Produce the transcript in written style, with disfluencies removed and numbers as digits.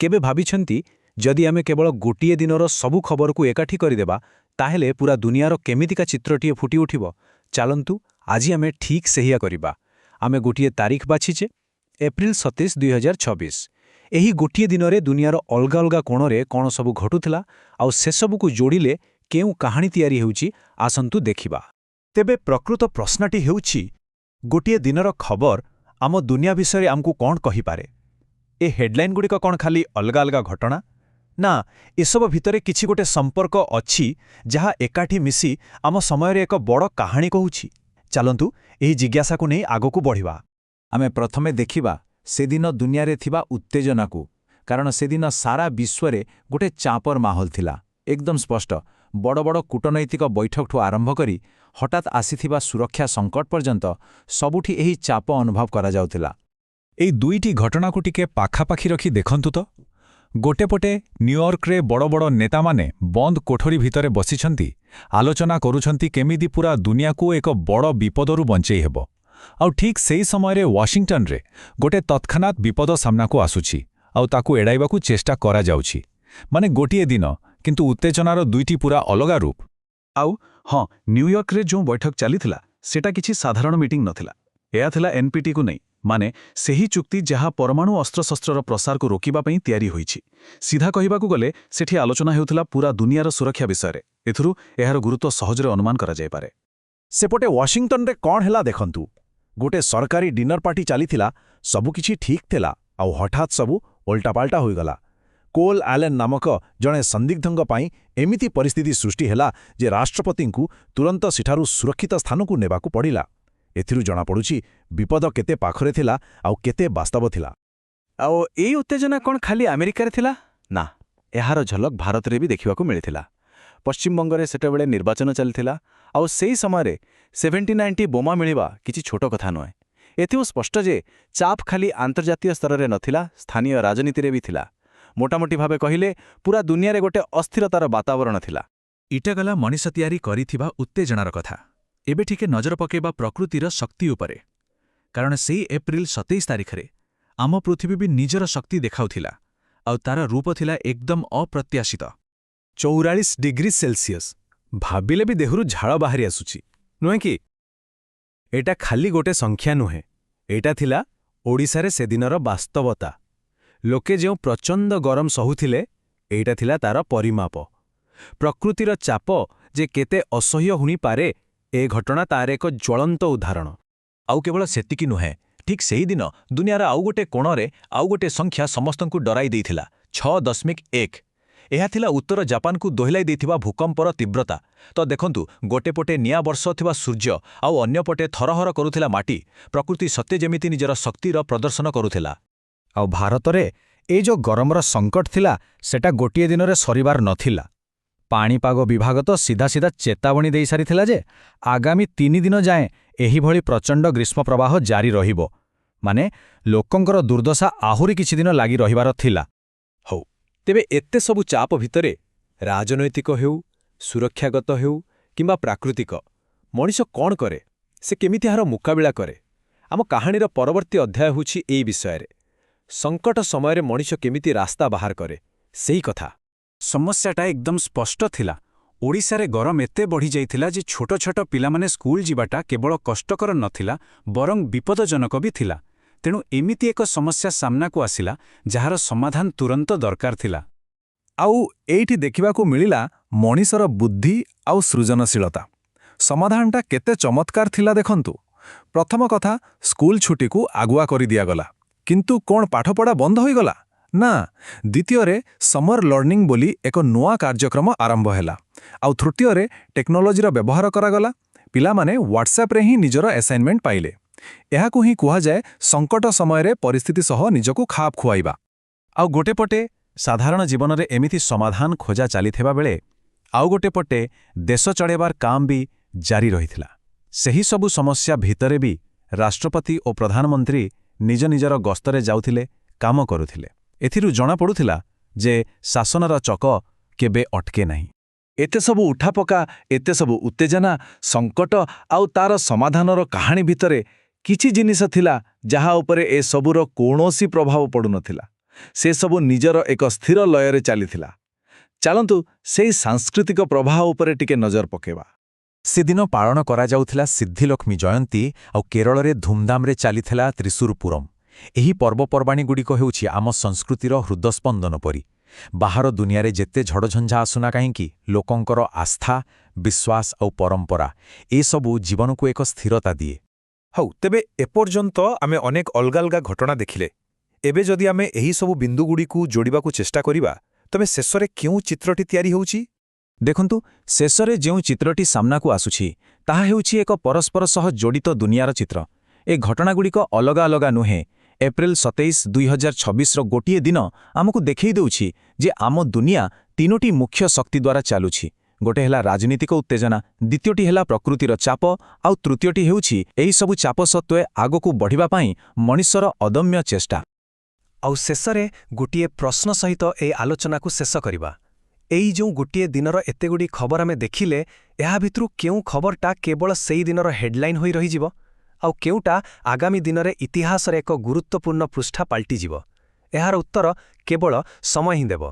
କେବେ ଭାବିଛନ୍ତି, ଯଦି ଆମେ କେବଳ ଗୋଟିଏ ଦିନର ସବୁ ଖବରକୁ ଏକାଠି କରିଦେବା, ତାହେଲେ ପୁରା ଦୁନିଆର କେମିତିକା ଚିତ୍ରଟିଏ ଫୁଟି ଉଠିବ? ଚାଲନ୍ତୁ, ଆଜି ଆମେ ଠିକ୍ ସେହିଆ କରିବା। ଆମେ ଗୋଟିଏ ତାରିଖ ବାଛିଛେ, ଏପ୍ରିଲ 27, 2026। ଏହି ଗୋଟିଏ ଦିନରେ ଦୁନିଆର ଅଲଗା ଅଲଗା କୋଣରେ କ'ଣ ସବୁ ଘଟୁଥିଲା ଆଉ ସେସବୁକୁ ଯୋଡ଼ିଲେ କେଉଁ କାହାଣୀ ତିଆରି ହେଉଛି, ଆସନ୍ତୁ ଦେଖିବା। ତେବେ ପ୍ରକୃତ ପ୍ରଶ୍ନଟି ହେଉଛି, ଗୋଟିଏ ଦିନର ଖବର ଆମ ଦୁନିଆ ବିଷୟରେ ଆମକୁ କ'ଣ କହିପାରେ? ଏ ହେଡଲାଇନ୍ଗୁଡ଼ିକ କ'ଣ ଖାଲି ଅଲଗା ଅଲଗା ଘଟଣା, ନା ଏସବୁ ଭିତରେ କିଛି ଗୋଟେ ସମ୍ପର୍କ ଅଛି, ଯାହା ଏକାଠି ମିଶି ଆମ ସମୟରେ ଏକ ବଡ଼ କାହାଣୀ କହୁଛି? ଚାଲନ୍ତୁ, ଏହି ଜିଜ୍ଞାସାକୁ ନେଇ ଆଗକୁ ବଢ଼ିବା। ଆମେ ପ୍ରଥମେ ଦେଖିବା ସେଦିନ ଦୁନିଆରେ ଥିବା ଉତ୍ତେଜନାକୁ, କାରଣ ସେଦିନ ସାରା ବିଶ୍ୱରେ ଗୋଟେ ଚାପର ମାହୋଲ ଥିଲା। ଏକଦମ ସ୍ପଷ୍ଟ, ବଡ଼ ବଡ଼ କୂଟନୈତିକ ବୈଠକଠୁ ଆରମ୍ଭ କରି ହଠାତ୍ ଆସିଥିବା ସୁରକ୍ଷା ସଙ୍କଟ ପର୍ଯ୍ୟନ୍ତ ସବୁଠି ଏହି ଚାପ ଅନୁଭବ କରାଯାଉଥିଲା। ଏଇ ଦୁଇଟି ଘଟଣାକୁ ଟିକେ ପାଖାପାଖି ରଖି ଦେଖନ୍ତୁ ତ। ଗୋଟେ ପଟେ ନ୍ୟୁୟର୍କରେ ବଡ଼ ବଡ଼ ନେତାମାନେ ବନ୍ଦ କୋଠରୀ ଭିତରେ ବସିଛନ୍ତି, ଆଲୋଚନା କରୁଛନ୍ତି କେମିତି ପୁରା ଦୁନିଆକୁ ଏକ ବଡ଼ ବିପଦରୁ ବଞ୍ଚେଇ ହେବ। ଆଉ ଠିକ୍ ସେଇ ସମୟରେ ୱାଶିଂଟନରେ ଗୋଟେ ତତ୍କ୍ଷଣାତ୍ ବିପଦ ସାମ୍ନାକୁ ଆସୁଛି ଆଉ ତାକୁ ଏଡ଼ାଇବାକୁ ଚେଷ୍ଟା କରାଯାଉଛି। ମାନେ ଗୋଟିଏ ଦିନ, କିନ୍ତୁ ଉତ୍ତେଜନାର ଦୁଇଟି ପୁରା ଅଲଗା ରୂପ। ଆଉ ହଁ, ନ୍ୟୁୟର୍କରେ ଯେଉଁ ବୈଠକ ଚାଲିଥିଲା, ସେଟା କିଛି ସାଧାରଣ ମିଟିଂ ନଥିଲା। ଏହା ଥିଲା ଏନ୍ପିଟିକୁ ନେଇ, ମାନେ ସେହି ଚୁକ୍ତି ଯାହା ପରମାଣୁ ଅସ୍ତ୍ରଶସ୍ତ୍ରର ପ୍ରସାରକୁ ରୋକିବା ପାଇଁ ତିଆରି ହୋଇଛି। ସିଧା କହିବାକୁ ଗଲେ, ସେଠି ଆଲୋଚନା ହେଉଥିଲା ପୁରା ଦୁନିଆର ସୁରକ୍ଷା ବିଷୟରେ। ଏଥିରୁ ଏହାର ଗୁରୁତ୍ୱ ସହଜରେ ଅନୁମାନ କରାଯାଇପାରେ। ସେପଟେ ୱାଶିଂଟନରେ କ'ଣ ହେଲା ଦେଖନ୍ତୁ। ଗୋଟେ ସରକାରୀ ଡିନର ପାର୍ଟି ଚାଲିଥିଲା, ସବୁକିଛି ଠିକ୍ ଥିଲା, ଆଉ ହଠାତ୍ ସବୁ ଓଲଟାପାଲଟା ହୋଇଗଲା। କୋଲ୍ ଆଲେନ୍ ନାମକ ଜଣେ ସନ୍ଦିଗ୍ଧଙ୍କ ପାଇଁ ଏମିତି ପରିସ୍ଥିତି ସୃଷ୍ଟି ହେଲା ଯେ ରାଷ୍ଟ୍ରପତିଙ୍କୁ ତୁରନ୍ତ ସେଠାରୁ ସୁରକ୍ଷିତ ସ୍ଥାନକୁ ନେବାକୁ ପଡ଼ିଲା। ଏଥିରୁ ଜଣାପଡ଼ୁଛି ବିପଦ କେତେ ପାଖରେ ଥିଲା ଆଉ କେତେ ବାସ୍ତବ ଥିଲା। ଆଉ ଏଇ ଉତ୍ତେଜନା କ'ଣ ଖାଲି ଆମେରିକାରେ ଥିଲା? ନା, ଏହାର ଝଲକ ଭାରତରେ ବି ଦେଖିବାକୁ ମିଳିଥିଲା। ପଶ୍ଚିମବଙ୍ଗରେ ସେତେବେଳେ ନିର୍ବାଚନ ଚାଲିଥିଲା ଆଉ ସେହି ସମୟରେ 79ଟି ବୋମା ମିଳିବା କିଛି ଛୋଟ କଥା ନୁହେଁ। ଏଥିରୁ ସ୍ପଷ୍ଟ ଯେ ଚାପ ଖାଲି ଆନ୍ତର୍ଜାତୀୟ ସ୍ତରରେ ନଥିଲା, ସ୍ଥାନୀୟ ରାଜନୀତିରେ ବି ଥିଲା। ମୋଟାମୋଟି ଭାବେ କହିଲେ, ପୁରା ଦୁନିଆରେ ଗୋଟେ ଅସ୍ଥିରତାର ବାତାବରଣ ଥିଲା। ଇଟା ଗଲା ମଣିଷ ତିଆରି କରିଥିବା ଉତ୍ତେଜନାର କଥା। ଏବେ ଟିକେ ନଜର ପକାଇବା ପ୍ରକୃତିର ଶକ୍ତି ଉପରେ, କାରଣ ସେଇ ଏପ୍ରିଲ 27 ତାରିଖରେ ଆମ ପୃଥିବୀ ବି ନିଜର ଶକ୍ତି ଦେଖାଉଥିଲା ଆଉ ତାର ରୂପ ଥିଲା ଏକଦମ ଅପ୍ରତ୍ୟାଶିତ। 44 ଡିଗ୍ରୀ ସେଲସିୟସ୍! ଭାବିଲେ ବି ଦେହରୁ ଝାଳ ବାହାରି ଆସୁଛି, ନୁହେଁ କି? ଏଇଟା ଖାଲି ଗୋଟେ ସଂଖ୍ୟା ନୁହେଁ, ଏଇଟା ଥିଲା ଓଡ଼ିଶାରେ ସେଦିନର ବାସ୍ତବତା। ଲୋକେ ଯେଉଁ ପ୍ରଚଣ୍ଡ ଗରମ ସହୁଥିଲେ, ଏଇଟା ଥିଲା ତାର ପରିମାପ। ପ୍ରକୃତିର ଚାପ ଯେ କେତେ ଅସହ୍ୟ ହୋଇପାରେ, ଏ ଘଟଣା ତାର ଏକ ଜ୍ୱଳନ୍ତ ଉଦାହରଣ। ଆଉ କେବଳ ସେତିକି ନୁହେଁ, ଠିକ୍ ସେହିଦିନ ଦୁନିଆର ଆଉ ଗୋଟେ କୋଣରେ ଆଉ ଗୋଟେ ସଂଖ୍ୟା ସମସ୍ତଙ୍କୁ ଡରାଇ ଦେଇଥିଲା, 6.1। ଏହା ଥିଲା ଉତ୍ତର ଜାପାନକୁ ଦୋହଲାଇ ଦେଇଥିବା ଭୂକମ୍ପର ତୀବ୍ରତା। ତ ଦେଖନ୍ତୁ, ଗୋଟେ ପଟେ ନିଆଁ ବର୍ଷାଉଥିବା ସୂର୍ଯ୍ୟ ଆଉ ଅନ୍ୟପଟେ ଥରହର କରୁଥିଲା ମାଟି। ପ୍ରକୃତି ସତେ ଯେମିତି ନିଜର ଶକ୍ତିର ପ୍ରଦର୍ଶନ କରୁଥିଲା। ଆଉ ଭାରତରେ ଏ ଯେଉଁ ଗରମର ସଙ୍କଟ ଥିଲା, ସେଟା ଗୋଟିଏ ଦିନରେ ସରିବାର ନଥିଲା। ପାଣିପାଗ ବିଭାଗ ତ ସିଧା ସିଧା ଚେତାବନୀ ଦେଇସାରିଥିଲା ଯେ ଆଗାମୀ 3 ଦିନ ଯାଏଁ ଏହିଭଳି ପ୍ରଚଣ୍ଡ ଗ୍ରୀଷ୍ମ ପ୍ରବାହ ଜାରି ରହିବ। ମାନେ ଲୋକଙ୍କର ଦୁର୍ଦ୍ଦଶା ଆହୁରି କିଛିଦିନ ଲାଗି ରହିବାର ଥିଲା। ହଉ, ତେବେ ଏତେ ସବୁ ଚାପ ଭିତରେ, ରାଜନୈତିକ ହେଉ, ସୁରକ୍ଷାଗତ ହେଉ କିମ୍ବା ପ୍ରାକୃତିକ, ମଣିଷ କ'ଣ କରେ? ସେ କେମିତି ଏହାର ମୁକାବିଲା କରେ? ଆମ କାହାଣୀର ପରବର୍ତ୍ତୀ ଅଧ୍ୟାୟ ହେଉଛି ଏଇ ବିଷୟରେ। ସଙ୍କଟ ସମୟରେ ମଣିଷ କେମିତି ରାସ୍ତା ବାହାର କରେ, ସେଇ କଥା। ସମସ୍ୟାଟା ଏକଦମ ସ୍ପଷ୍ଟ ଥିଲା। ଓଡ଼ିଶାରେ ଗରମ ଏତେ ବଢ଼ିଯାଇଥିଲା ଯେ ଛୋଟ ଛୋଟ ପିଲାମାନେ ସ୍କୁଲ ଯିବାଟା କେବଳ କଷ୍ଟକର ନଥିଲା, ବରଂ ବିପଦଜନକ ବି ଥିଲା। ତେଣୁ ଏମିତି ଏକ ସମସ୍ୟା ସାମ୍ନାକୁ ଆସିଲା, ଯାହାର ସମାଧାନ ତୁରନ୍ତ ଦରକାର ଥିଲା। ଆଉ ଏଇଠି ଦେଖିବାକୁ ମିଳିଲା ମଣିଷର ବୁଦ୍ଧି ଆଉ ସୃଜନଶୀଳତା। ସମାଧାନଟା କେତେ ଚମତ୍କାର ଥିଲା ଦେଖନ୍ତୁ। ପ୍ରଥମ କଥା, ସ୍କୁଲ ଛୁଟିକୁ ଆଗୁଆ କରିଦିଆଗଲା। କିନ୍ତୁ କ'ଣ ପାଠପଢ଼ା ବନ୍ଦ ହୋଇଗଲା? ନା। ଦ୍ୱିତୀୟରେ, ସମର ଲର୍ଣ୍ଣିଂ ବୋଲି ଏକ ନୂଆ କାର୍ଯ୍ୟକ୍ରମ ଆରମ୍ଭ ହେଲା। ଆଉ ତୃତୀୟରେ, ଟେକ୍ନୋଲୋଜିର ବ୍ୟବହାର କରାଗଲା। ପିଲାମାନେ ହ୍ୱାଟ୍ସଆପ୍ରେ ହିଁ ନିଜର ଆସାଇନମେଣ୍ଟ ପାଇଲେ। ଏହାକୁ ହିଁ କୁହାଯାଏ ସଙ୍କଟ ସମୟରେ ପରିସ୍ଥିତି ସହ ନିଜକୁ ଖାପ ଖୁଆଇବା। ଆଉ ଗୋଟେ ପଟେ ସାଧାରଣ ଜୀବନରେ ଏମିତି ସମାଧାନ ଖୋଜା ଚାଲିଥିବା ବେଳେ ଆଉ ଗୋଟେ ପଟେ ଦେଶ ଚଳେଇବାର କାମ ବି ଜାରି ରହିଥିଲା। ସେହି ସବୁ ସମସ୍ୟା ଭିତରେ ବି ରାଷ୍ଟ୍ରପତି ଓ ପ୍ରଧାନମନ୍ତ୍ରୀ ନିଜ ନିଜର ଗସ୍ତରେ ଯାଉଥିଲେ, କାମ କରୁଥିଲେ। ଏଥିରୁ ଜଣାପଡ଼ୁଥିଲା ଯେ ଶାସନର ଚକ କେବେ ଅଟକେ ନାହିଁ। ଏତେ ସବୁ ଉଠାପକା, ଏତେ ସବୁ ଉତ୍ତେଜନା, ସଙ୍କଟ ଆଉ ତାର ସମାଧାନର କାହାଣୀ ଭିତରେ କିଛି ଜିନିଷ ଥିଲା, ଯାହା ଉପରେ ଏସବୁର କୌଣସି ପ୍ରଭାବ ପଡ଼ୁନଥିଲା। ସେସବୁ ନିଜର ଏକ ସ୍ଥିର ଲୟରେ ଚାଲିଥିଲା। ଚାଲନ୍ତୁ ସେଇ ସାଂସ୍କୃତିକ ପ୍ରବାହ ଉପରେ ଟିକେ ନଜର ପକାଇବା। ସେଦିନ ପାଳନ କରାଯାଉଥିଲା ସିଦ୍ଧିଲକ୍ଷ୍ମୀ ଜୟନ୍ତୀ ଆଉ କେରଳରେ ଧୁମଧାମରେ ଚାଲିଥିଲା ତ୍ରିଶୂର ପୂରମ୍। ଏହି ପର୍ବପର୍ବାଣୀଗୁଡ଼ିକ ହେଉଛି ଆମ ସଂସ୍କୃତିର ହୃଦସ୍ପନ୍ଦନ ପରି। ବାହାର ଦୁନିଆରେ ଯେତେ ଝଡ଼ଝଞ୍ଝା ଆସୁନା କାହିଁକି, ଲୋକଙ୍କର ଆସ୍ଥା, ବିଶ୍ୱାସ ଆଉ ପରମ୍ପରା, ଏସବୁ ଜୀବନକୁ ଏକ ସ୍ଥିରତା ଦିଏ। ହଉ, ତେବେ ଏପର୍ଯ୍ୟନ୍ତ ଆମେ ଅନେକ ଅଲଗା ଅଲଗା ଘଟଣା ଦେଖିଲେ। ଏବେ ଯଦି ଆମେ ଏହିସବୁ ବିନ୍ଦୁଗୁଡ଼ିକୁ ଯୋଡ଼ିବାକୁ ଚେଷ୍ଟା କରିବା, ତେବେ ଶେଷରେ କେଉଁ ଚିତ୍ରଟି ତିଆରି ହେଉଛି? ଦେଖନ୍ତୁ, ଶେଷରେ ଯେଉଁ ଚିତ୍ରଟି ସାମ୍ନାକୁ ଆସୁଛି, ତାହା ହେଉଛି ଏକ ପରସ୍ପର ସହ ଜଡ଼ିତ ଦୁନିଆର ଚିତ୍ର। ଏ ଘଟଣାଗୁଡ଼ିକ ଅଲଗା ଅଲଗା ନୁହେଁ। ଏପ୍ରିଲ 27, 2026ର ଗୋଟିଏ ଦିନ ଆମକୁ ଦେଖେଇ ଦେଉଛି ଯେ ଆମ ଦୁନିଆ ତିନୋଟି ମୁଖ୍ୟ ଶକ୍ତି ଦ୍ୱାରା ଚାଲୁଛି। ଗୋଟେ ହେଲା ରାଜନୀତିକ ଉତ୍ତେଜନା, ଦ୍ୱିତୀୟଟି ହେଲା ପ୍ରକୃତିର ଚାପ, ଆଉ ତୃତୀୟଟି ହେଉଛି ଏହିସବୁ ଚାପ ସତ୍ତ୍ୱେ ଆଗକୁ ବଢ଼ିବା ପାଇଁ ମଣିଷର ଅଦମ୍ୟ ଚେଷ୍ଟା। ଆଉ ଶେଷରେ ଗୋଟିଏ ପ୍ରଶ୍ନ ସହିତ ଏହି ଆଲୋଚନାକୁ ଶେଷ କରିବା। ଏଇ ଯେଉଁ ଗୋଟିଏ ଦିନର ଏତେଗୁଡ଼ିଏ ଖବର ଆମେ ଦେଖିଲେ, ଏହା ଭିତରୁ କେଉଁ ଖବରଟା କେବଳ ସେଇ ଦିନର ହେଡଲାଇନ୍ ହୋଇ ରହିଯିବ ଆଉ କେଉଁଟା ଆଗାମୀ ଦିନରେ ଇତିହାସରେ ଏକ ଗୁରୁତ୍ୱପୂର୍ଣ୍ଣ ପୃଷ୍ଠା ପାଲଟିଯିବ, ଏହାର ଉତ୍ତର କେବଳ ସମୟ ହିଁ ଦେବ।